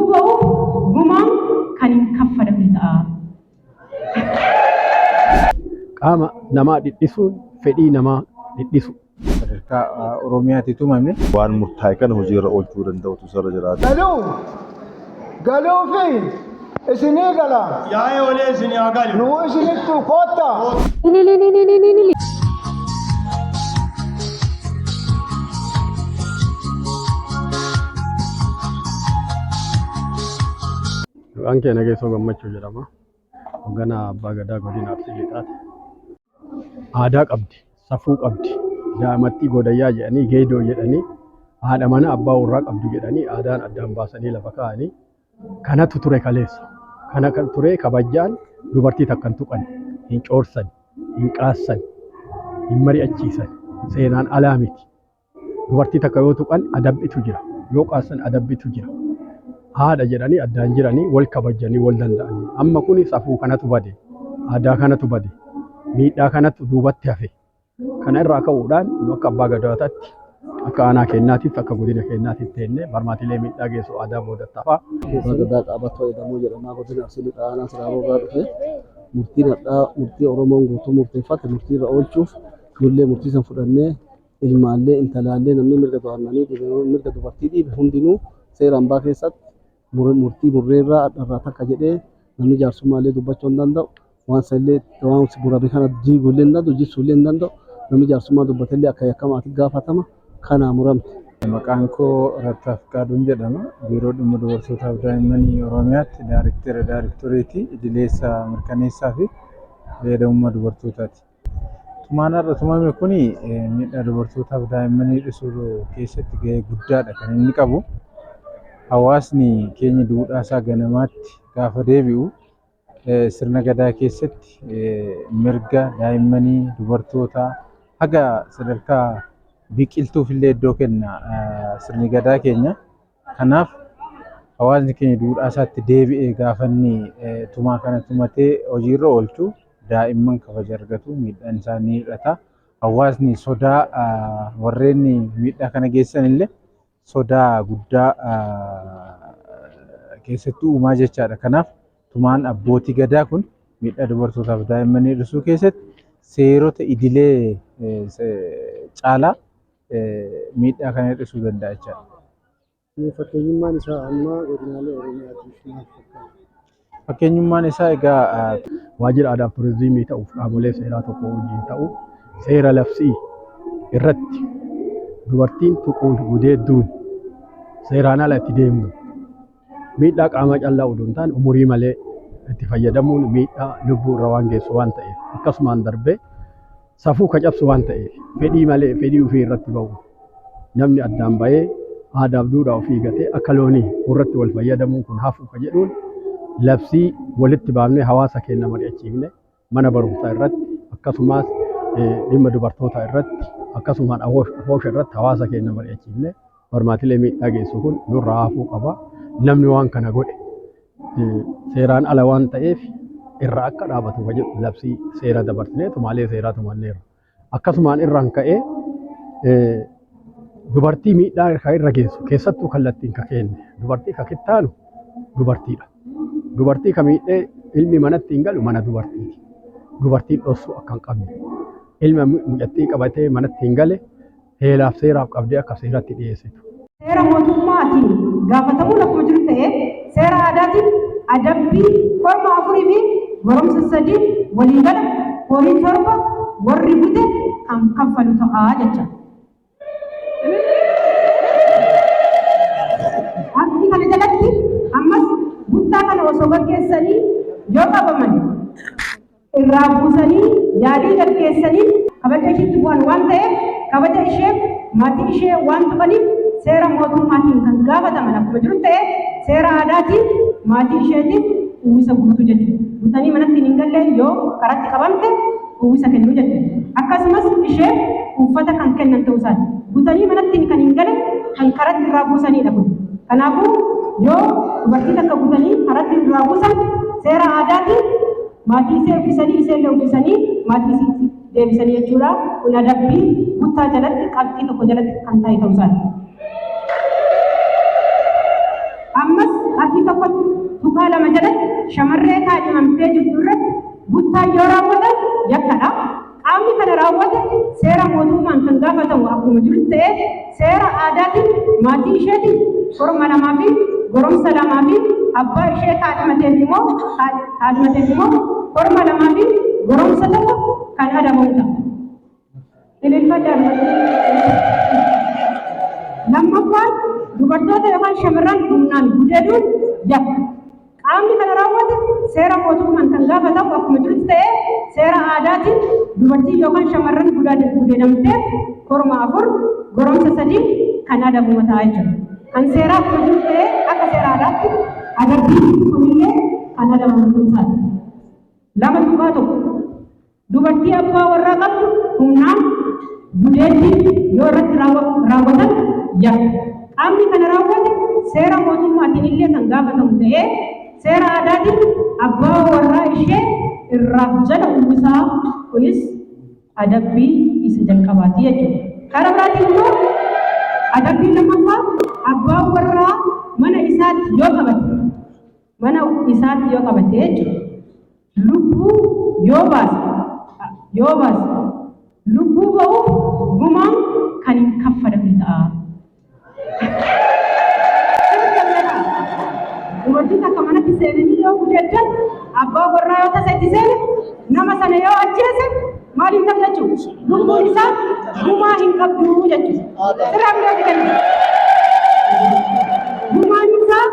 Lubbuu ba'uuf gumaan kan hin kaffalamne ta'a. Qaama namaa dhidhisuun fedhii namaa dhidhisu. Sadarkaa Oromiyaatti tumame. Waan murtaa'e kana hojiirra oolchuu danda'utu isarra jiraata. Galuu galuufi isinii gala. Yaa'ee olee isinii haa galu. Nuu isinittuu koottaa. Ilililililili. Maqaan kee Nageessoo Gammachuu jedhama. Hoogganaa Abbaa Gadaa Godina Arsii Lixaati. Aadaa qabdi, safuu qabdi, daa'imattii godayyaa jedhanii, geedoo jedhanii, haadha mana abbaa warraa qabdu jedhanii aadaan addaan baasanii lafa kaa'anii kanatu ture kaleessa. Kana kan ture kabajaan dubartii takka hin tuqan, hin coorsan, hin qaassan, hin mari'achiisan, seenaan alaa miti. Dubartii takka yoo tuqan adabbitu jira. Yoo qaassan adabbitu jira. Haadha jedhanii addaan jiranii wal kabajanii wal danda'anii. Amma kuni safuu kanatu bade. Aadaa kanatu bade. Miidhaa kanatu duubatti hafe. Kana irraa ka'uudhaan nu akka abbaa gadaataatti akka aanaa keenyaatiif akka godina keenyaatiif teennee barmaatilee miidhaa geessu aadaa boodatti hafaa. Abbaa Gadaa Qaabattoo Eedamoo jedhamaa godina Arsii Lixaa aanaa Siraaroo irraa dhufe. Murtiin hadhaa murtii Oromoon guutuu murteeffate murtii irra oolchuuf nullee murtii san fudhannee ilmaallee intalaallee namni mirga to'annanii dhiibe mirga dubartii dhiibe hundinuu seera hambaa keessatti murtii murreerraa hadharraa takka jedhee namni jaarsummaallee dubbachuu hin danda'u. Waan sanillee waan murame kana diiguu illee hin danda'u jibsuu illee hin danda'u. Namni jaarsummaa dubbatellee akka yakkamaatti gaafatama. Kanaa muramte. Maqaan koo Rattaa Fiqaaduun jedhama. Biiroo Dhimma Dubartootaaf Daa'immanii Oromiyaatti Daariktera Daariktoreetii Idileessa Mirkaneessaa fi Fayyadamummaa Dubartootaati. Tumaan har'a tumame kun miidhaa dubartootaaf daa'immanii hir'isuu keessatti gahee guddaadha kan inni qabu. Hawaasni keenya duudhaa isaa ganamaatti gaafa deebi'u sirna gadaa keessatti mirga daa'immanii, dubartootaa haga sadarkaa biqiltuuf illee iddoo kenna sirni gadaa keenya. Kanaaf hawaasni keenya duudhaa isaatti deebi'ee gaafa inni tumaa kana tumatee hojiirra oolchu daa'imman kabaja argatu, miidhaan isaanii hir'ata. Hawaasni sodaa warreen miidhaa kana geessisan illee sodaa guddaa keessatti uumaa jechaadha. Kanaaf tumaan abbootii gadaa kun miidhaa dubartootaaf daa'immanii hir'isuu keessatti seerota idilee caalaa miidhaa kana hir'isuu danda'a jechaadha. Fakkeenyummaan isaa amma godinaalee Oromiyaatiif maal fakkaata? Fakkeenyummaan isaa egaa Waajjira aadaa fi turizimii ta'uuf qaamolee seeraa tokko wajjin ta'u seera labsii irratti dubartiin tuquun gudeedduun seeraan ala itti deemuun miidhaa qaamaa callaa odoo hin taane umurii malee itti fayyadamuun miidhaa lubbuu irra waan geessu waan ta'eef akkasumaan darbee safuu ka cabsu waan ta'eef fedhii malee fedhii ofii irratti ba'u namni addaan ba'ee aadaaf duudhaa ofii gatee akka loonii irratti wal fayyadamuun kun hafuu ka jedhuun labsii walitti baafnee hawaasa keenya mari'achiifne mana barumsaa irratti akkasumas dhimma dubartootaa irratti akkasumaan afoosha irratti hawaasa keenya mari'achiifne barmaatilee miidhaa geessu kun nurraa hafuu qaba. Namni waan kana godhe seeraan ala waan ta'eef irraa akka dhaabatu ka jedhu labsii seera dabarsinee tumaalee seeraa tumanneerra. Akkasumaan irraan ka'ee dubartii miidhaa kan irra geessu keessattuu kallattiin ka kenne dubartii ka kittaanu dubartiidha. Dubartii ka miidhee ilmi manatti hin galu mana dubartiiti. Dubartiin dhossuu akka hin qabne ilma mucattii qabatee manatti hin gale heelaaf seeraaf qabdee akka seeratti dhiyeessitu. Seera mootummaatiin gaafatamuun akkuma jiru ta'ee seera aadaatiin adabbii korma 4 fi goromsa 3 waliigala horii 7 warri bute kan kaffalu ta'a jecha. Qabxii kana jalatti ammas buttaa kana osoo gaggeessanii yoo qabaman irraa buusanii yaalii gaggeessaniin kabaja ishiitti bu'an waan ta'eef kabaja isheef maatii ishee waan tuqaniif seera mootummaatiin kan gaafataman akkuma jiru ta'e seera aadaatiin maatii isheetiif uwwisa guutuu jechuudha. Butanii manatti hin galle yoo karatti qabamte uwwisa kennuu jechuudha. Akkasumas isheef uffata kan kennan ta'uu isaati. Butanii manatti kan hin gale kan karatti irraa buusanidha kun. Kanaafuu yoo dubartii takka butanii karatti irraa buusan seera aadaatiin maatii ishee uffisanii isheellee uffisanii maatii isiitti deebisanii jechuudha. Kun adabbii buttaa jalatti qabxii tokko jalatti kan taa'e ta'uu isaati. Ammas ati 1.2 jalatti shamarree kaadhimamtee jirtu irratti buttaan yoo raawwatan yakkadha. Qaamni kana raawwate seera mootummaan kan gaafatamu akkuma jiru ta'ee, seera aadaatiin maatii isheetiin korma lamaa fi goromsa lamaa fi abbaa ishee kaadhimateef immoo korma lamaa fi goromsa tokko kan adabamu ta'a. Ililfadhaa. Lammaffaan, dubartoota yookaan shamarran humnaan gudeeduun yakka. Qaamni kana raawwate seera mootummaan kan gaafatamu akkuma jirutti ta'ee, seera aadaatiin dubartii yookaan shamarran gudeedamteef korma afur, goromsa sadii kan adabamu ta'a jechuudha. Kan seeraa akkuma jiru ta'ee, akka seera aadaatti adabbiin kunillee kan adabamu ta'uusaati. 2.1, dubartii abbaa warraa qabdu humnaan gudeeddii yoo irratti raawwatan yakka. Qaamni kana raawwate seera mootummaatiin illee kan gaafatamu ta'ee, seera aadaatiin abbaa warraa ishee irraaf jala uwwisaa, kunis adabbii isa jalqabaati jechuudha. Karaa biraatiin immoo adabbii lammaffaa, abbaan warraa mana isaatti yoo qabate, mana isaatti yoo qabate jechuudha. Lubbuu yoo baase lubbuu ba'uuf gumaan kan hin kaffalamne ta'a. Dubartiin akka manatti seenanii yoo gudeeddan, abbaa warraa yoo tasa itti seene, nama sana yoo ajjeese maal hin qabdu jechuudha. Lubbuun isaa gumaa hin qabdu jechuudha. Sirraa biraa bitan. Gumaan isaa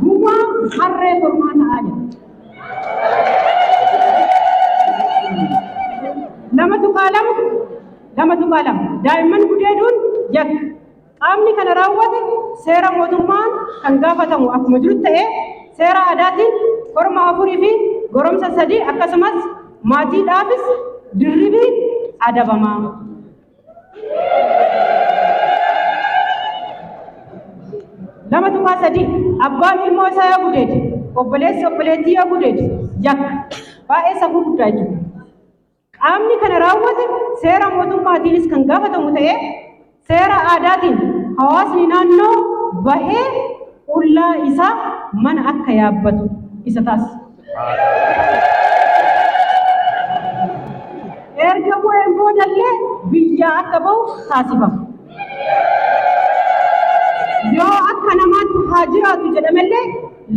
gumaa harree kormaa ta'aa jira. 2.2, 2.2, daa'imman gudeeduun yakka. Qaamni kana raawwate seera mootummaan kan gaafatamu akkuma jiru ta'ee, seera aadaatiin korma afurii fi goromsa sadii akkasumas maatiidhaafis dirribii adabama. 2.3, abbaan ilmoo isaa yoo gudeede, obboleessi obboleettii yoo gudeede yakka. Baay'ee safuu guddaa jechuudha. Qaamni kana raawwate seera mootummaatiinis kan gaafatamu ta'ee, seera aadaatiin hawaasni naannoo bahee qullaa isaa mana akka yaabbatu isa taasisa. Erga bu'een boodallee biyyaa akka bahu taasifama. Yoo akka namaatti haa jiraatu jedhamellee,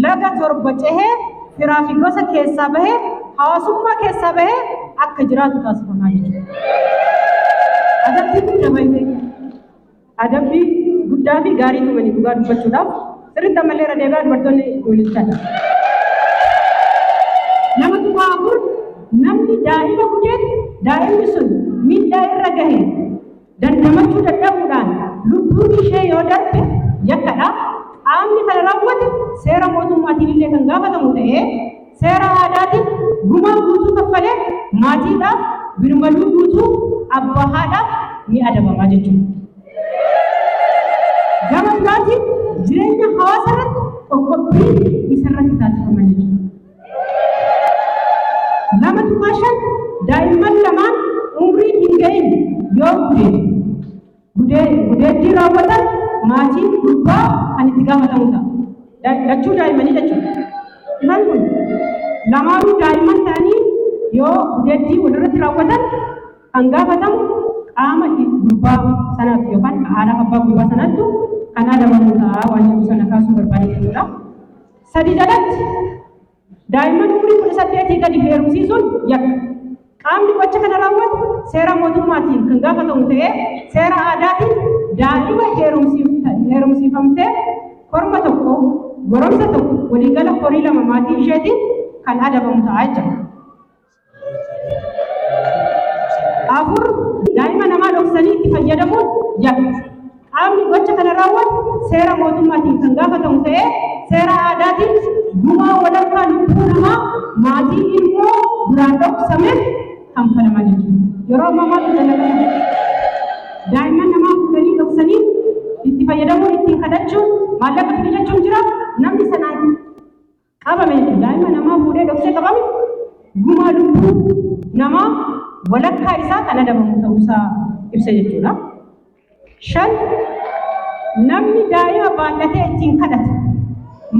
laga torba cehee, firaa fi gosa keessaa bahee, hawaasummaa keessaa bahee akka jiraatu taasifamaa jechuudha. Adabbii guddaa baay'ee. Adabbii guddaa fi gaarii tumanii dhugaa dubbachuudhaaf sirriitti ammallee irra deebi'aa, dubartoonni walitti. 2.4, namni daa'ima gudeedu, daa'imni sun miidhaa irra gahe dandamachuu dadhabuudhaan lubbuun ishee yoo darbe yakkadha. Qaamni kana raawwate seera mootummaatiin illee kan gaafatamu ta'ee, seera aadaatiin gumaa guutuu kaffalee maatiidhaaf birmaduu guutuu abbaa haadhaaf ni adabamaa jechuudha. Gama biraatiin jireenya hawaasa irratti qoqqobbiin isarratti taasifama jechuudha. 2.5, daa'imman lamaan umriin hin ga'in yoo gudeeddii raawwatan maatiin gurbaa kan itti gaafatamu ta'a. Lachuu daa'immanii jechuudha. Isaan kun lamaanuu daa'imman ta'anii yoo gudeeddii walirratti raawwatan kan gaafatamu qaama gurbaa sanaatti yookaan haadhaaf abbaa gurbaa sanaattu kan adabamu ta'a waan jedhu sana kaasuu barbaade jechuudha. 3 jalatti daa'imman umurii 18 gadi heerumsiisuun yakka. Qaamni gocha kana raawwatu seera mootummaatiin kan gaafatamu ta'ee, seera aadaatiin daa'ima heerumsiifamtee korma tokko, goromsa tokko, waliigala horii lama maatii isheetiin kan adabamu ta'a jechuudha. 4, daa'ima namaa dhoksanii itti fayyadamuun yakka. Qaamni gocha kana raawwatu seera mootummaatiin kan gaafatamu ta'ee, seera aadaatiin gumaa walakkaa lubbuu namaa maatii ilmoo duraan dhoksameef kanfalama jechuudha. Yeroo ammaa maaltu dalagama? Daa'imman namaa fuudhanii dhoksanii itti fayyadamuun, ittiin kadhachuun, maallaqa fidi jechuun jira. Namni sanaan qabame jechuudha. Daa'ima namaa fuudhee dhoksee qabame gumaa lubbuu namaa walakkaa isaa kan adabamu ta'uusaa ibsa jechuudha. 5, namni daa'ima baadhatee ittiin kadhate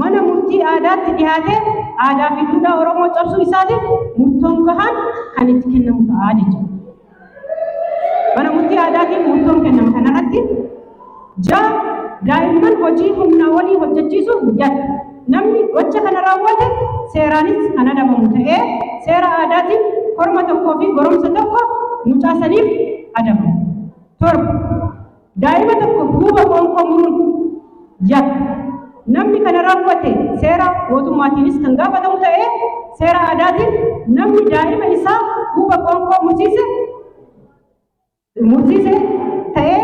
mana murtii aadaatti dhiyaatee aadaa fi duudhaa Oromoo cabsuu isaatiif murtoon gahaan kan itti kennamu ta'a jechuudha. Mana murtii aadaatiin murtoon kennama kanarratti. 6, Daa'imman hojii humnaa olii hojjechiisuun yakka. Namni gocha kana raawwate seeraanis kan adabamu ta'ee, seera aadaatiin korma tokkoo fi goromsa tokko mucaa saniif adabama. 7, Daa'ima tokko huuba qoonqoo muruun yakka. Namni kana raawwate seera mootummaatiinis kan gaafatamu ta'ee, seera aadaatiin namni daa'ima isaa huuba qoonqoo mursiise ta'ee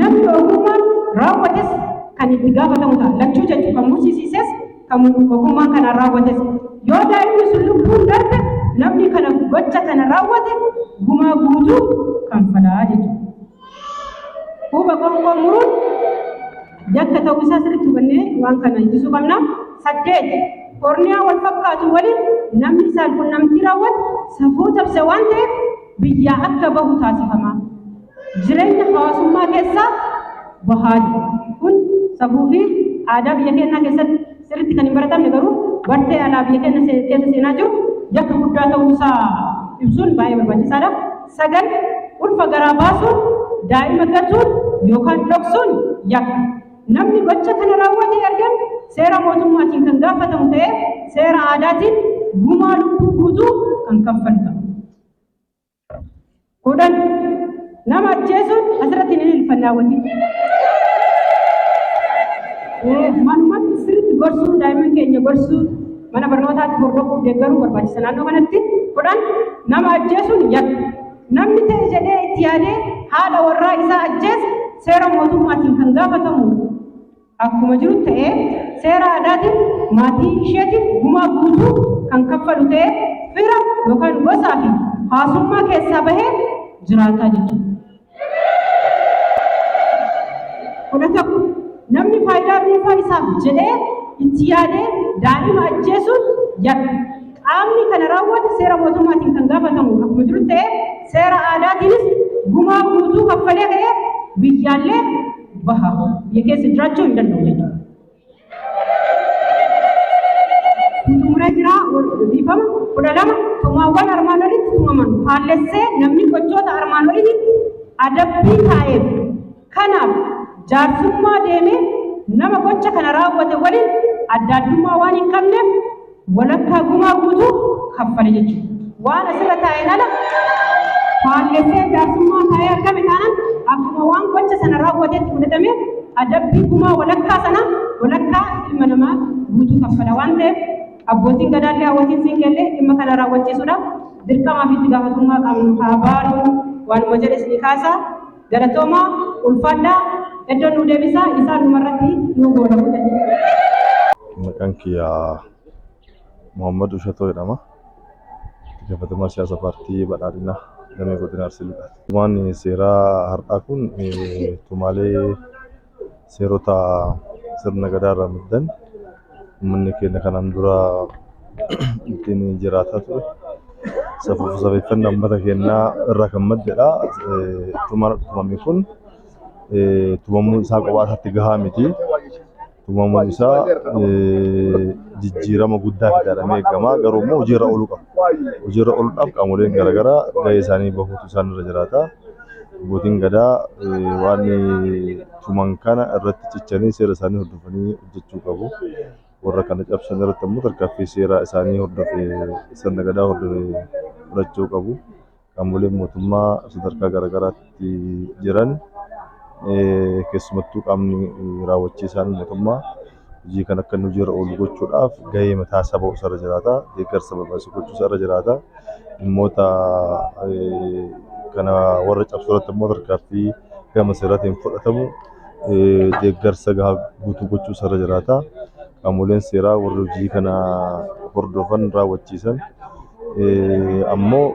namni ogummaan raawwates kan itti gaafatamu ta'a. Lachuu jechuun kan mursiisises kan ogummaan kanaan raawwates. Yoo daa'imni sun lubbuun darbe namni kana gocha kana raawwate gumaa guutuu kanfalaa jechuudha. Huuba qoonqoo muruun yakka ta'uu isaa sirriitti hubannee waan kana ittisuu qabna. 8, Korniyaa wal fakkaatu waliin namni saalqunnamtii raawwate safuu cabse waan ta'eef biyyaa akka bahu taasifama. Jireenya hawaasummaa keessaa bahaa jiru. Kun safuu fi aadaa biyya keenyaa keessatti sirriitti kan hin baratamne garuu bartee alaa biyya keenya keessa seenaa jiru yakka guddaa ta'uu isaa ibsuun baay'ee barbaachisaadha. 9, Ulfa garaa baasuun, daa'ima gatuun yookaan dhoksuun yakka. Namni gocha kana raawwatee argame seera mootummaatiin kan gaafatamu ta'ee seera aadaatiin gumaa lubbuu guutuu kan kaffalu ta'a. 10, Nama ajjeesuun asirratti ni ilfanna hawwatii. Manumatti sirriitti gorsuu, daa'imman keenya gorsuu, mana barnootaatti hordofuuf deeggaruu barbaachisa naannoo kanatti. 10, Nama ajjeesuun yakka. Namni ta'e jedhee itti yaadee haadha warraa isaa ajjeese seera mootummaatiin kan gaafatamu akkuma jiru ta'ee, seera aadaatiin maatii isheetiif gumaa guutuu kan kaffalu ta'ee fira yookaan gosaa fi hawaasummaa keessaa bahee jiraataa jechuudha. 11, Namni faayidaa dhuunfaa isaaf jedhee itti yaadee daa'ima ajjeesuun yakka. Qaamni kana raawwate seera mootummaatiin kan gaafatamu akkuma jiru ta'ee seera aadaatiinis gumaa guutuu kaffalee ka'ee biyyaallee baha. Biyya keessa jiraachuu hin danda'u jechuudha. Xumuree jira dhiifama. 12, Tumaawwan armaan olitti tumaman faallessee namni gochoota armaan olitti adabbii taa'eef kanaaf jaarsummaa deemee nama gocha kana raawwate waliin adda addummaa waan hin qabneef walakkaa gumaa guutuu kaffale jechuudha. Waan asirra taa'een ala faallessee jaarsummaa taa'ee argame taanaan akkuma waan gocha sana raawwatetti fudhatamee adabbii gumaa walakkaa sana walakkaa ilma namaa guutuu kaffala waan ta'eef abbootiin gadaallee hawwatiin siinqeellee dhimma kana raawwachiisuudhaaf dirqamaa fi itti gaafatamummaa qabnu haa baanu waanuma jedhe isinii kaasaa. Galatoomaa, ulfaadhaa, iddoon nu deebisaa isaan dhumarratti nu goolabu jechuudha. Maqaan kiyya Muhammad Ushatoo jedhama. Itti gaafatamaa siyaasa paartii badhaadhinaa damee godina Arsii Lixaati. Tumaan seeraa har'aa kun tumaalee seerota sirna gadaa irraa maddan uummanni keenya kanaan dura ittiin jiraataa ture. Safuu fi safeeffannaa uummata keenyaa irraa kan maddedha. Tumaan tumame kun tumamuun isaa kophaa isaatti gahaa miti. Tumamuun isaa jijjiirama guddaa fida jedhamee eegama. Garuu immoo hojiirra ooluu qaba. Hojiirra ooluudhaaf qaamoleen garaagaraa gahee isaanii bahuutu isaan irra jiraata. Abbootiin gadaa waan tuman kana irratti cichanii seera isaanii hordofanii hojjechuu qabu. Warra kana cabsan irratti immoo tarkaanfii seera isaanii hordofe sirna gadaa hordofe fudhachuu qabu. Qaamoleen mootummaa sadarkaa garaagaraatti jiran keessumattuu qaamni raawwachiisaan mootummaa hojii kan akka inni hojiirra oolu gochuudhaaf gahee mataa isaa ba'uu isarra jiraata. Deeggarsa barbaachisu gochuu isarra jiraata. Dhimmoota kana warra cabsu irratti immoo tarkaanfii gama seeraatiin fudhatamu deeggarsa gahaa guutuu gochuu isarra jiraata. Qaamoleen seeraa warri hojii kana hordofan raawwachiisan ammoo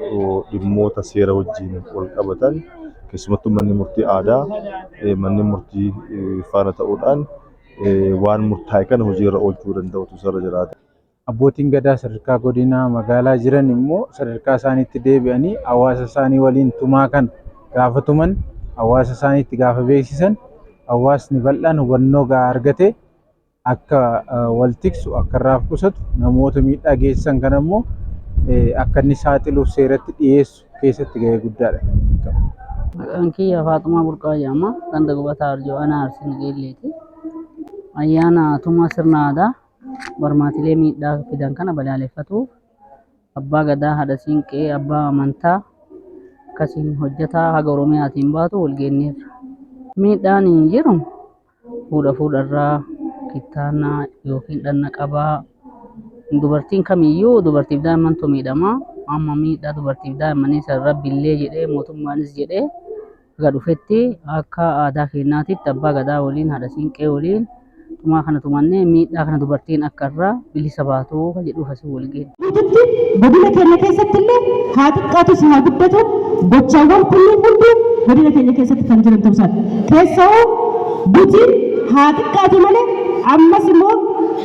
dhimmoota seera wajjin wal qabatan keessumattuu manni murtii aadaa manneen murtii faana ta'uudhaan waan murtaa'e kana hojiirra oolchuu danda'utu isarra jiraata. Abbootiin Gadaa sadarkaa godinaa magaalaa jiran immoo sadarkaa isaaniitti deebi'anii hawaasa isaanii waliin tumaa kana gaafa tuman hawaasa isaaniitti gaafa beeksisan hawaasni bal'aan hubannoo gahaa argate akka wal tiksu, akka irraa of qusatu, namoota miidhaa geessisan kana immoo akka inni saaxiluuf seeratti dhiyeessu keessatti gahee guddaadha kan inni qabu. Maqaan kiyya Faaxumaa Burqaa jedhama. Ganda Gubataa Arjoo Aanaa Arsii Nageelleeti. Ayyaana tumaa sirna aadaa barmaatilee miidhaa fidan kana balaaleffatuuf abbaa gadaa, haadha siinqee, abbaa amantaa akkasiin hojjetaa haga Oromiyaatiin baatu wal geenyeerra. Miidhaan hin jiru fuudha fuudharraa kittaannaa yookiin dhanna qabaa dubartiin kamiyyuu dubartiif daa'immantu miidhama. Amma miidhaa dubartiif daa'immanii san rabbiillee jedhee mootummaanis jedhee haga dhufetti akka aadaa keenyaatitti abbaa gadaa waliin haadha siinqee waliin tumaa kana tumannee miidhaa kana dubartiin akka irraa bilisa baatu ka jedhuuf asii wal geenne. Guututti godina keenya keessatti illee haa xiqqaatus haa guddatu gochaawwan kunniin hundi godina keenya keessatti kan jiran ta'uu isaati. Keessawuu butiin haa xiqqaatu malee ammas immoo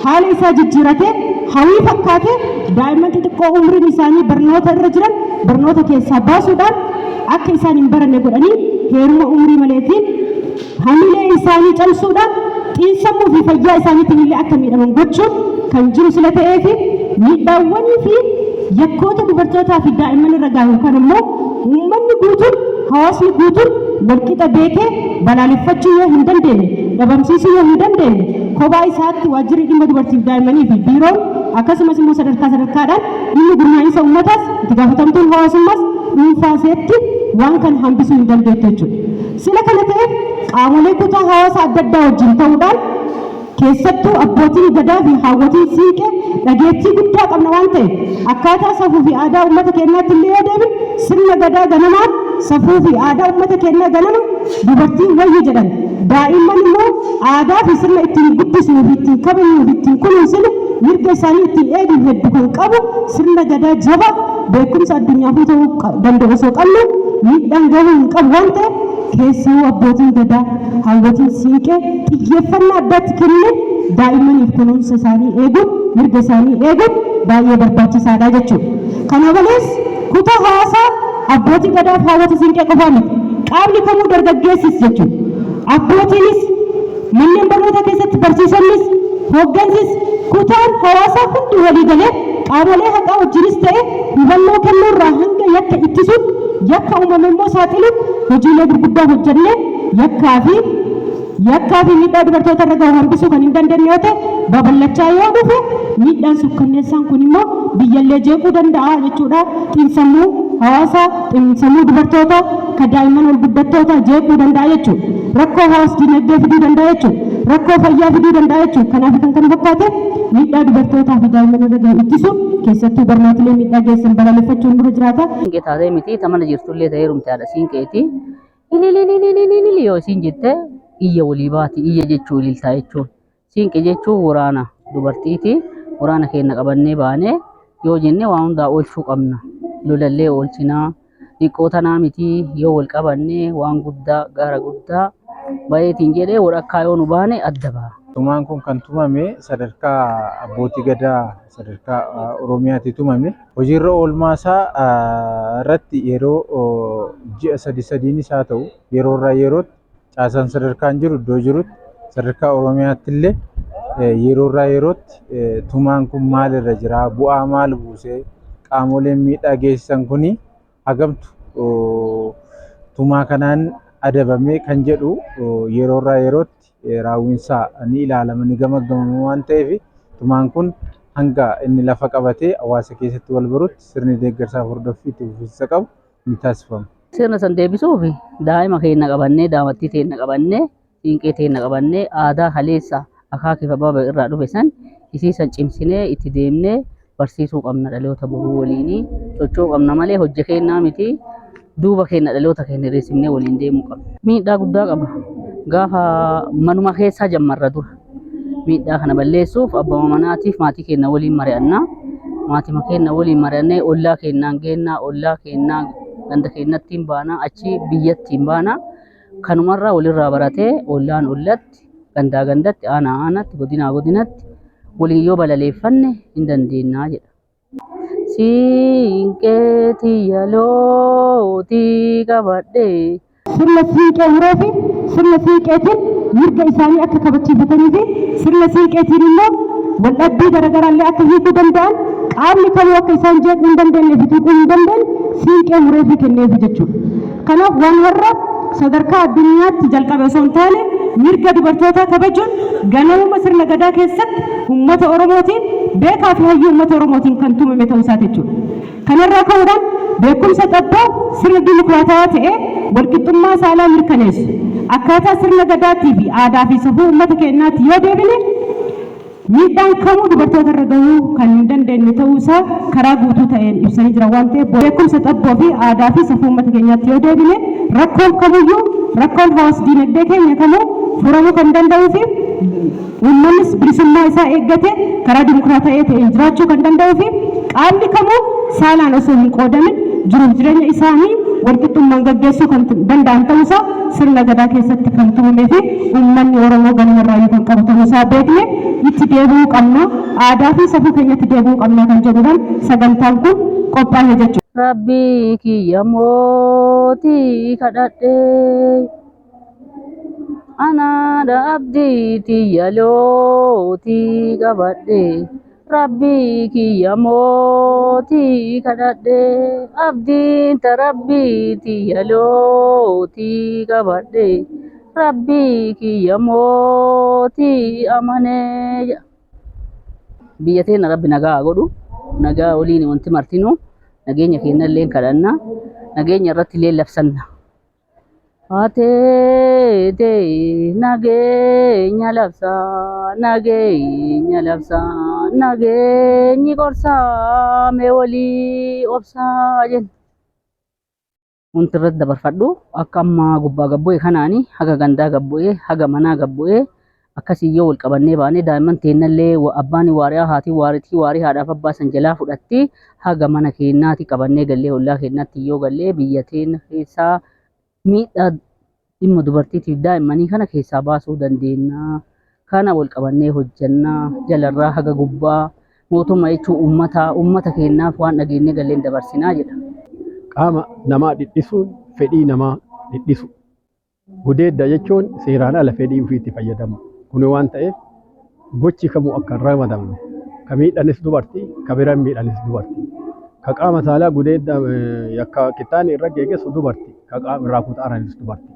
haala isaa jijjiiratee hawwii fakkaatee daa'imman xixiqqoo umriin isaanii barnoota irra jiran barnoota keessaa baasuudhaan akka isaan hin baranne godhanii heeruma umrii maleetiin hamilee isaanii cabsuudhaan xiinsammuu fi fayyaa isaaniitiin illee akka miidhaman gochuun kan jiru sila ta'ee fi miidhaawwanii fi yakkoota dubartootaa fi daa'imman irra gahu kan immoo uummanni guutuun, hawaasni guutuun walqixa beekee balaaleffachuu yoo hin dandeenye, dhabamsiisuu yoo hin dandeenye, kophaa isaatti waajjirri dhimma dubartiif daa'immanii fi biiroon, akkasumas immoo sadarkaa sadarkaadhaan dhimmi gurmaa'insa uummataas, itti gaafatamtuun hawaasummaas dhuunfaa iseetti waan kana hambisuu hin dandeettu jechuudha. Sila kana ta'eef qaamolee kutaa hawaasa adda addaa wajjin ta'uudhaan, keessattuu abbootiin gadaa fi haawwotiin siinqee dhageettii guddaa qabna waan ta'eef, akkaataa safuu fi aadaa uummata keenyaatti illee yoo deebine, sirna gadaa ganamaan, safuu fi aadaa uummata keenyaa ganama dubartiin wayyu jedhan, daa'imman immoo aadaa fi sirna ittiin guddisnuu fi ittiin kabajnuu fi ittiin kunuunsinu, mirga isaanii ittiin eegnu heddu kan qabu, sirna gadaa jabaa beekumsa addunyaafuu ta'uu danda'u osoo qabnu miidhaan gahuu hin qabu waan ta'eef, keessawuu abbootiin gadaa, haawwotiin siinqee xiyyeeffannaa addaatti kennee daa'immaniif kunuunsa isaanii eeguun, mirga isaanii eeguun baay'ee barbaachisaadha jechuudha. Kana malees kutaa hawaasaa abbootii gadaa fi haawwota siinqee qofaa miti. Qaamni kamuu, dargaggeessis jechuudha. Abbootiinis, manneen barnootaa keessatti barsiisonnis, hooggansis, kutaan hawaasaa hundi walii galee qaamolee haqaa wajjinis ta'e hubannoo kennuurraa hanga yakka ittisuun, yakka uumame immoo saaxiluun hojiilee gurguddaa hojjennee yakkaa fi miidhaa dubartoota irra gahu hambisuu kan hin dandeenye yoo ta'e, babal'achaa yoo dhufe, miidhaan sukkanneessaan kun immoo biyyallee jeequu danda'a jechuudha. Xiinsammuu hawaasaa, xiinsammuu dubartootaa, ka daa'imman ol guddattootaa jeequu danda'a jechuudha. Rakkoo hawaas dinagdee fiduu danda'a jechuudha. Rakkoo fayyaa fiduu danda'a jechuudha. Kanaaf kan kana fakkaate miidhaa dubartootaa fi daa'imman irra gahu ittisuun, keessattuu barmaatilee miidhaa geessan balaaleffachuun dura jiraata. Siinqee taatee miti, ta mana jirtullee ta'ee heerumte haadha siinqeeti. Ilililililili yoo isiin jette iyya walii baati. Iyya jechuu ililtaa jechuun. Siinqee jechuun waraana dubartiiti. Waraana keenya qabannee baanee yoo jenne waa hundaa oolchuu qabna. Lolallee oolchinaa. Xiqqoo tanaa miti, yoo wal qabannee waan guddaa gaara guddaa bayeetiin jedhee walakkaa yoo nu baane adda ba'a. Tumaan kun kan tumame sadarkaa abbootii gadaa sadarkaa Oromiyaatti tumame. Hojiirra oolmaa isaa irratti yeroo ji'a sadi sadiinis haa ta'u, yeroo irraa yerootti caasaan sadarkaan jiru iddoo jirutti, sadarkaa Oromiyaatti illee yeroo irraa yerootti tumaan kun maalirra jira, bu'aa maal buusee, qaamoleen miidhaa geessisan kuni hagamtu tumaa kanaan adabame kan jedhu yeroo irraa yerootti raawwiinsaa ni ilaalama, ni gamaggamama waan ta'eef, tumaan kun hanga inni lafa qabatee hawaasa keessatti wal barutti sirni deeggarsaa hordoffii itti fufiinsa qabu ni taasifama. Sirna san deebisuuf daa'ima keenya qabannee, daamattii teenya qabannee, siinqee teenya qabannee, aadaa kaleessa akaakii fi abaaboo irraa dhufe san isii san cimsinee itti deemnee barsiisuu qabna. Dhaloota boruu waliinii socho'uu qabna malee hojii keenyaa miti, duuba keenya dhaloota keenya hir'isnee waliin deemuu qabna. Miidhaa guddaa qaba. Gaafa manuma keessaa jammarra dura miidhaa kana balleessuuf abbaa manaatiif maatii keenya waliin mari'annaa. Maatima keenya waliin mari'annee ollaa keenyaan geennaa, ollaa keenyaa ganda keenyatti hin baanaa, achi biyyatti hin baanaa. Kanumarraa walirraa baratee ollaan ollatti, gandaa gandatti, aanaa aanaatti, godinaa godinatti waliin yoo balaleeffanne hin dandeenyaa jedha. Siinqee tiyya lootii qabadhee. Sirna Siinqee muree fi sirna Siinqeetiin mirga isaanii akka kabachiifatanii fi sirna Siinqeetiin immoo waldhabbii garaagaraallee akka hiikuu danda'an, qaamni kamuu akka isaan jeequu hin dandeenye fi tuquu hin dandeenye Siinqee muree fi kenneefi jechuudha. Kanaaf waan warra sadarkaa addunyaatti jalqabe osoo hin taane, mirga dubartootaa kabajuun ganamuma sirna Gadaa keessatti uummata Oromootiin, beekaa fi hayyuu uummata Oromootiin kan tumame ta'uu isaati jechuudha. Kanarraa ka'uudhaan beekumsa xabboo sirna dimokiraatawaa ta'ee walqixxummaa saalaa mirkaneessu akkaataa sirna Gadaatii fi aadaa fi safuu uummata keenyaatti yoo deebine, miidhaan kamuu dubartoota irra gahuu kan hin dandeenye ta'uu isaa karaa guutuu ta'een ibsanii jiran waan ta'eef, beekumsa xabboo fi aadaa fi safuu uummata keenyaatti yoo deebine, rakkoon kamuyyuu, rakkoon hawaas diinagdee keenya kamuu furamuu kan danda'uu fi uummannis bilisummaa isaa eeggate karaa dimokiraatawaa ta'een jiraachuu kan danda'uu fi qaamni kamuu saalaan osoo hin qoodamin jiruuf jireenya isaanii walqixxummaan gaggeessuu kan danda'an ta'uusaa sirna Gadaa keessatti kan tumamee fi uummanni Oromoo ganamarraayyuu kan qabu ta'uusaa beekne itti deebi'uu qabna, aadaa fi safuu keenyatti deebi'uu qabna kan jedhuudhaan sagantaan kun qophaa'e jechuudha. Rabbii kiyya mootii kadhadhe, anaadha abdii tiyya lootii qabadhe. Rabbii kiyya mootii kadhadhe, abdiin ta rabbii tiyya lootii qabadhe, rabbii kiyya mootii amanee jedha. Biyya teenya Rabbi nagaa haa godhu. Nagaa waliin wanti martinuu nageenya keenya illee kadhanna. Nageenya irratti illee labsanna. Ateetee nageenya labsaa, nageenya labsaa, nageenyi qorsaa, mee walii obsaa jenna. Wanti irratti dabarfadhu, akka ammaa gubbaa gabbu'e kanaani haga gandaa gabbu'e, haga manaa gabbu'e, akkasii yoo wal qabannee baane, daa'imman teennallee abbaan waari'aa, haatiin waaritii, waarii haadhaaf abbaa san jalaa fudhatti. Haga mana keennaati qabannee gallee, ollaa keennaatti yoo gallee, biyya teenya keessaa miidhaa dhimma dubartiitiif daa'immanii kana keessaa baasuu dandeenya. Kana wal qabannee hojjannaa jalarraa haga gubbaa. Mootummaa jechuun uummata, uummata keenyaaf waan dhageenyee galleen dabarsinaa jedha. Qaama namaa dhidhisuun fedhii namaa dhidhisu. Gudeedda jechuun seeraan ala fedhii ofiitti fayyadamu. Kun waan ta'eef gochi kamuu akka hin ramadamne, ka miidhanis dubartii, ka biran miidhanis dubartii. Ka qaama saalaa gudeedda yakka kittaanii irra geeggessu dubartii, ka qaama irraa kutaaranis dubartii.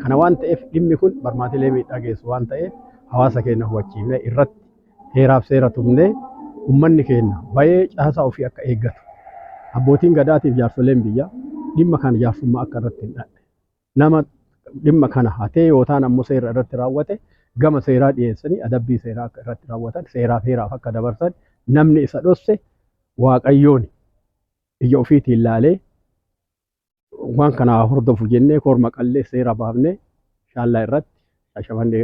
Kana waan ta'eef dhimmi kun barmaatilee miidhaa geessu waan ta'eef, hawaasa keenya hubachiifnee irratti heeraaf seera tumnee uummanni keenya bahee caasaa ofii akka eeggatu, abbootiin gadaatiif jaarsoleen biyyaa dhimma kana jaarsummaa akka irratti hin dhadhe, nama dhimma kana hatee yootaan ammoo seera irratti raawwate gama seeraa dhiyeessanii adabbii seeraa akka irratti raawwatan, seeraaf heeraaf akka dabarsan, namni isa dhosse Waaqayyoon ija ofiitiin laalee waan kana hordofu jennee korma qallee seera baafnee Shaallaa irratti, Shaashamannee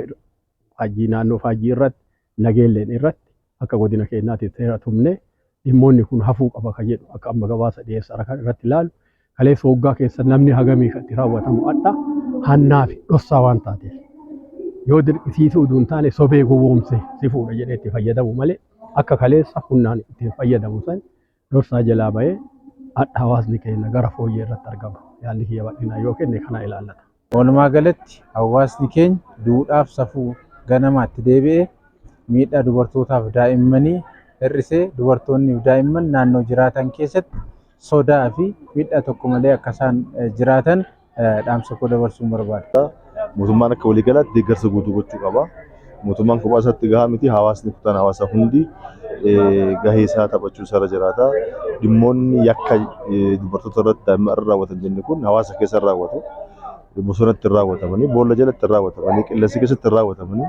Faajjii, naannoo Faajjii irratti, Nageelleen irratti akka godina keenyaatti seera tumnee dhimmoonni kun hafuu qaba kan jedhu. Akka amma gabaasa dhiyeessa kan irratti ilaalu, kaleessa waggaa keessa namni hagamii kan itti raawwatamu, adha hannaa fi dhossaa waan taateef, yoo dirqisiisuu utuu hin taane sobee gowwoomse si fuudha jedhee itti fayyadamu malee, akka kaleessa humnaan ittiin fayyadamu san dhossaa jalaa bahee adha hawaasni keenya gara fooyyee irratti argama. Yaadni kiyya bal'inaa yoo kenne kana ilaallata. Walumaa galatti hawaasni keenya duudhaaf safuu ganamaatti deebi'ee miidhaa dubartootaaf daa'immanii hir'isee, dubartoonni fi daa'imman naannoo jiraatan keessatti sodaa fi miidhaa tokko malee akka isaan jiraatan dhaamsa koo dabarsuun barbaada. Mootummaan akka waliigalaatti deeggarsa guutuu gochuu qaba. Mootummaan kophaa isaatti gahaa miti. Hawaasni, kutaan hawaasaa hundi gahee isaa taphachuu isarra jiraata. Dhimmoonni yakka dubartoota irratti, daa'imman irra raawwatan jenne kun hawaasa keessa raawwatu. Bosonatti hin raawwatamanii, boolla jalatti hin raawwatamanii, qilleensa keessatti hin raawwatamanii.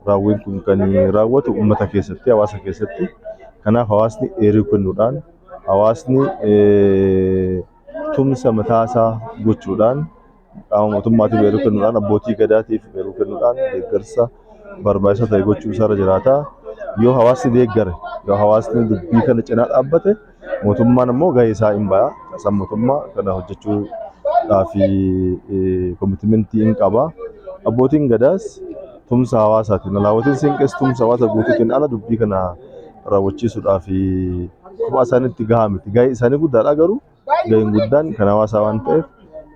Raawwiin kun kan raawwatu uummata keessatti, hawaasa keessatti. Kanaaf hawaasni eeruu kennuudhaan, hawaasni tumsa mataasaa gochuudhaan, qaama mootummaatiif eeruu kennuudhaan, abbootii gadaatiif eeruu kennuudhaan deeggarsa barbaachisaa ta'e gochuu isaarra jiraata. Yoo hawaasni deeggare, yoo hawaasni dubbii kana cinaa dhaabbate, mootummaan immoo gahee isaa hin ba'a. Caasaan mootummaa kana hojjechuudhaaf commitmentii hin qaba. Abbootiin gadaas tumsa hawaasaatiin ala, hawaatiin siinqees tumsa hawaasa guutuutiin ala dubbii kana raawwachiisuudhaaf kophaa isaaniitti gahaa miti. Gahee isaanii guddaadha, garuu gaheen guddaan kan hawaasaa waan ta'eef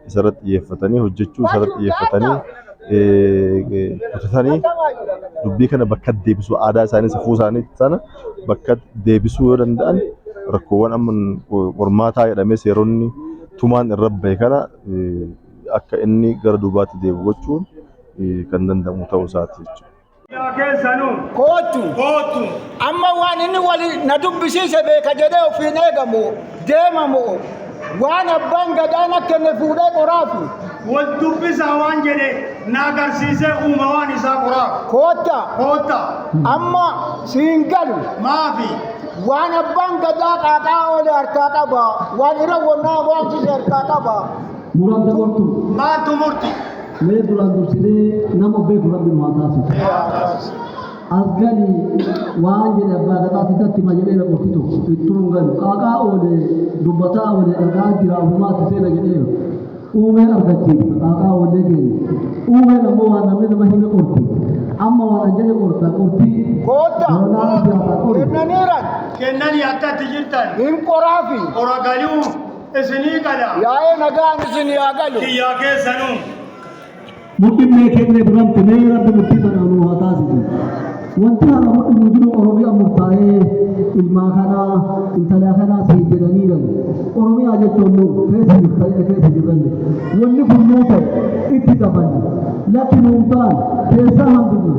Isarratti xiyyeeffatanii hojjechuu, isarratti xiyyeeffatanii kutatanii dubbii kana bakka deebisuu, aadaa isaanii, safuu isaanii sana bakka deebisuu yoo danda'an, rakkoowwan amma qormaataa jedhamee seeronni tumaan irra bahe kana akka inni gara duubaatti deebi'u gochuun kan danda'amu ta'uu isaati jechuudha. Keessanuu. Koottu. Koottu. Amma waan inni wali na dubbisiise beeka jedhee ofiin eegamu deemamu waan abbaan gadaan akka inni fuudhee qoraafi. Wal dubbisaa waan jedhe na agarsiisee uuma waan isaa qoraaf. Kootta. Kootta. Amma siin galu. Maafi. Waan abbaan gadaa qaaqaa oole harkaa qaba. Waan irra wonnaa waamsise harkaa qaba. Murante qortu. Maaltu murti? Mee duraan dursinee nama beeku Rabbi nu haa taasisu. As gali waan jedhe abbaa gadaatti natti hima jedheera qorti tokko ittuu hin galu. Qaaqaa oole dubbataa oole dhagaa jira ofumaatti seena jedheera. Uumeen argachiifta qaaqaa oollee keenya. Uumeen ammoo waan namni nama hime qorti. Amma waan an jedhe qorta qortii. Kootta. Doonaa siyaasaa qori. Kennaniiran. Kennanii akkatti jirtan. Hin qoraafi. Qora galuu isinii gala. Yaa'ee nagaan isin haa galu. Kiyyaa keessanuu. Mudhiin mee kennee duramte mee Rabbi murtii tana nuu haa taasisu. Wanti har'a mudhiin nu jiru Oromiyaa murtaa'ee ilmaa kanaa intalaa kanaa sii jedhaniiran. Oromiyaa jechuun nu keessa jirta keessa jirranne. Wanni kun nuu ta'e itti daballe. Lakki nuun ta'an keessaa hambifna.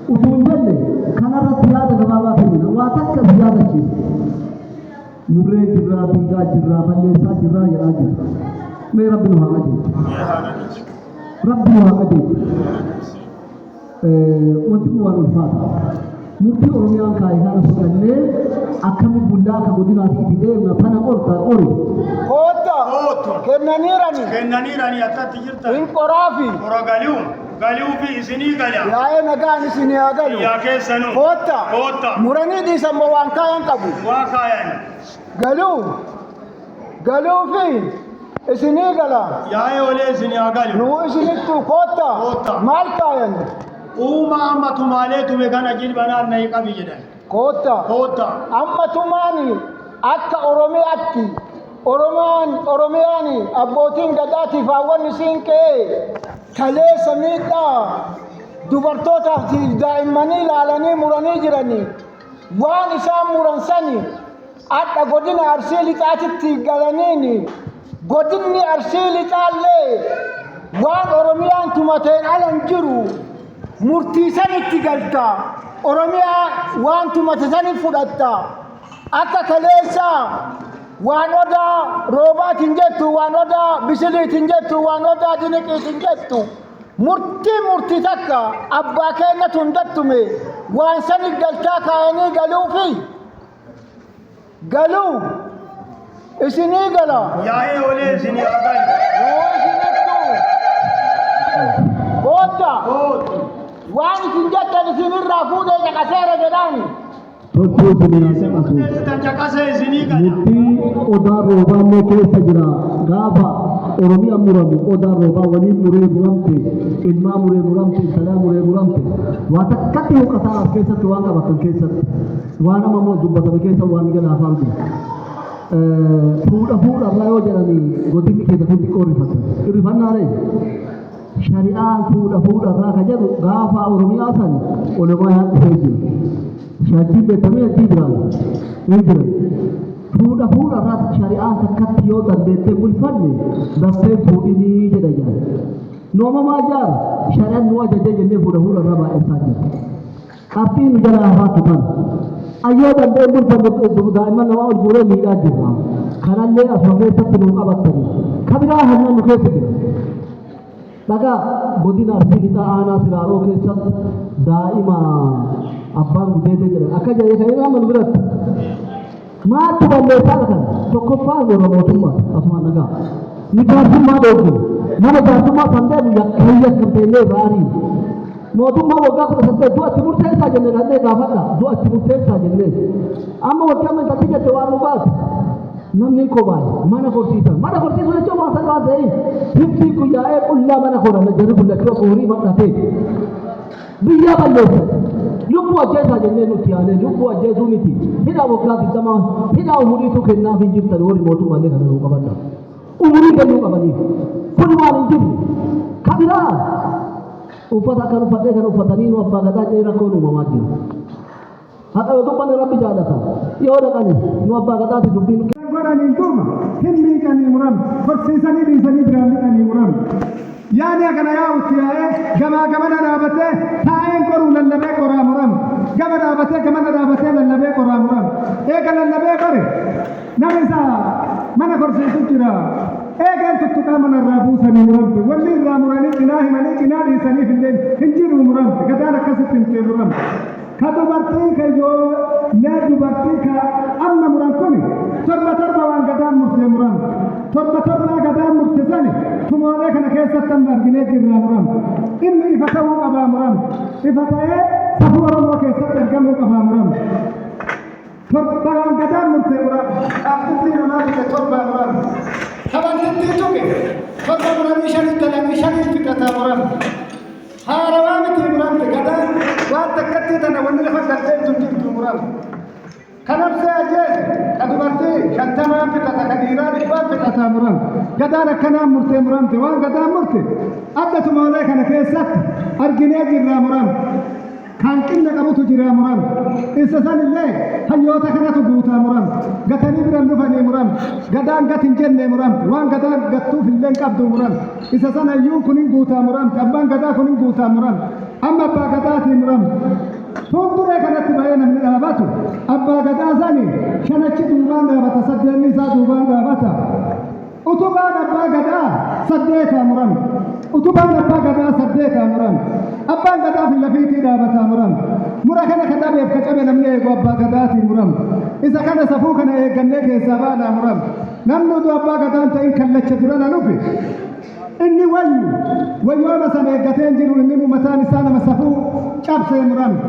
Utuu hin jenne kanarratti yaada gabaabaa kennina. Waa takka si yaadachiisa. Murree jirraa, diigaa jirraa, balleessaa jirraa jedhaa jirra. Mee Rabbi nu haa qajeelchu. Rabbi nu haa qajeelchu. Wanti kun waan ulfaata. Murtii Oromiyaan kaa'e kana fudhannee akkami bullaa akka godinaatti itti deemna tana qorta qori. Kootta. Koottu. Kennaniirani. Kennaniiranii akkatti jirtan. Hin qoraafi. Qora galuu. Galuu fi isinii gala. Yaa'ee nagaan isin haa galu. Kiyyaa keessanuu. Kootta. Kootta. Muranii dhiisan moo waan kaayan qabu. Waa kaayan. Galuu. Galuu fi isinii gala. Yaa'ee olee isinii haa galu. Nuu isinittu kootta. Kootta. Maal kaayan? Uuma amma tumaalee tume kana jilbanaan na qabi jedhan. Kootta. Kootta. Amma tumaani akka Oromiyaatti Oromaan Oromiyaan abbootiin gadaatiif haawwanni siinqee kaleessa miidhaa dubartootaaf daa'immanii ilaalanii muranii jiranii waan isaan muran sani hadha godina Arsii Lixaatitti galaniini godinni Arsii Lixaallee waan Oromiyaan tumateen alan jiru murtii sanitti galta. Oromiyaa waan tumate sani fudhatta. Akka kaleessaa waan odaa roobaatiin jettu, waan odaa bisiliitiin jettu, waan odaa diniqiitiin jettu. Murtii murtii takka abbaa keenyatu hundattume waan sani galtaa kaayanii galuufi galuu isinii gala. Yaa'ee olee isinii haa galu. Yoo isinittu kootta. Koottu. Waan isin jettan isinirraa fuudhee caqaseera jedhaani. Tolchuu isinii haa caqasu. Murteessitan caqasee isinii gala. Murtii odaa roobaallee keessa jira. Gaafa Oromiyaa muramu odaa roobaa waliin muree muramte, ilmaa muree muramte, intalaa muree muramte. Waa takkatti huqataa as keessatti waan qabatan keessatti waan amma immoo dubbatame keessa waan gala afaan jiru. Fuudha fuudha irraa yoo jedhanii godinni keessa kun xiqqoo rifatan. Rifannaa ree? Shari'aan fuudha fuudha irraa ka jedhu gaafa Oromiyaa san olomaa dhufee jira. Shaajjiin beekamee achii jiraan hin jiran. Fuudha fuudha irraa shari'aan takkatti yoo dandeettee bulfanne daftee fuudhinii jedha jaan. Noomamaa jaar shari'aan nu ajajee jennee fuudha fuudha irraa baay'essaa jira. Qabxiin nu jala hafaatu kana. Ayyoo dandeen bulfanne daa'imman namaa ol fuudhee miidhaa jirra. Kanallee asuma keessatti nuu qabattani. Kabiraa hannaan nu keessa jira. Dhagaa godina Arsii Lixaa aanaa Siraaroo keessatti daa'ima abbaan gudeedee jedhan akka jedhe kan inni amma nu biratti. Maaltu balleessaa kan tokkoffaan warra mootummaa asumaan dhagaa. Ni jaarsummaa dhooggu. Nama jaarsummaa kan deemu yakka yakkamte illee irraa Mootummaa waggaa 18 du'atti murteessaa jennee dhaqnee gaafadha. Du'atti murteessaa jennee. Amma wanti amma intatti jette waan nu baatu. Namni kophaa'e mana korsiisan. Mana korsiisuu jechuun waan salphaa ta'e hiftii kun yaa'ee qullaa mana korame jarri bullachuu akka horii madhatee. Biyya balleessan. Lubbuu ajjeesaa jennee nutti yaalee lubbuu ajjeesuu miti. Hidhaa waggaa 20 hidhaa umuriitu kennaaf hin jirtan warri mootummaallee kana nuu qabadha. Umurii kennuu qabaniif. Kun waan hin jirre. Ka biraa uffata akkan uffadhee kan uffatanii nu abbaa gadaa jedhee rakkoon uumamaa jira. Haqa yoo dubbanne Rabbi jaalata. Yoo dhaqani nu abbaa gadaati dubbiin. Godhaniin duuba hin miiqanii muram, horsiisanii dhiisanii biraan dhiqanii muram. Yaani hagana yaa'utti yaa'ee gamaa gamana dhaabatee taa'een qoruu lallabee qoraa muram. Gama dhaabatee gamana dhaabatee lallabee qoraa muram. Eega lallabee qore nama isa mana korsiisu jira. Eegeen tuttuqaa mana irraa buusanii muramte. Wanni irraa muranii cinaa himanii cinaa dhiisaniif illee hin jiru muramte. Gadaan akkasitti himtee muramte. Ka dubartii ka ijoollee dubartii ka amma muran kuni torba torba waan gadaan murtee muran. Torba torbaa gadaan murte sani tumoolee kana keessatti amma arginee jirraa muran. Inni ifa ta'uu qabaa muran. Ifa ta'ee safuu Oromoo keessatti argamuu qabaa muran. Torba waan gadaan murtee muran. Dhaabbitti namaa tuqe torbaa muran. Kaballittii tuqe torba muranii shanitti dalanii shaniin fixataa muran. Haarawaa miti muramte gadaan waan takkattii tana wanni lafa galteettu hin jirtu muramte. Ka nafsee ajjeese ka dubartii 50n fixata ka dhiiraa 100n fixataa muramte. Gadaan akkanaan murtee muramte waan gadaan murte adda tumoolee kana keessatti arginee jirraa muramte. Kan qinna qabutu jiraa muramte. Isa sanillee hayyoota kanatu guutaa muramte. Gatanii biran dhufanii muramte. Gadaan gat hin jenne muramte. Waan gadaan gattuuf illee hin qabdu muramte. Isa sana iyyuun kun hin guutaa muramte. Abbaan gadaa kun hin guutaa muramte. Amma abbaa gadaatii muramte. Fuulduree kanatti ba'ee namni dhaabatu abbaa gadaa sani shanachi duubaan dhaabata saddeenni isaa duubaan dhaabata. Utubaan abbaa gadaa saddeetaa muramte. Utubaan abbaa gadaa saddeetaa muramte. Abbaan gadaa fillafiitii dhaabataa muramte. Mura kana ka dhabeef ka cabe namni eegu abbaa gadaatii muramte. Isa kana safuu kana eeggannee keessaa baanaa muramte. Namni utuu abbaa gadaa hin ta'in kallacha durana dhufe inni wayyu wayyooma sana eeggatee hin jiru inni mataan isaa nama safuu cabsee muramte.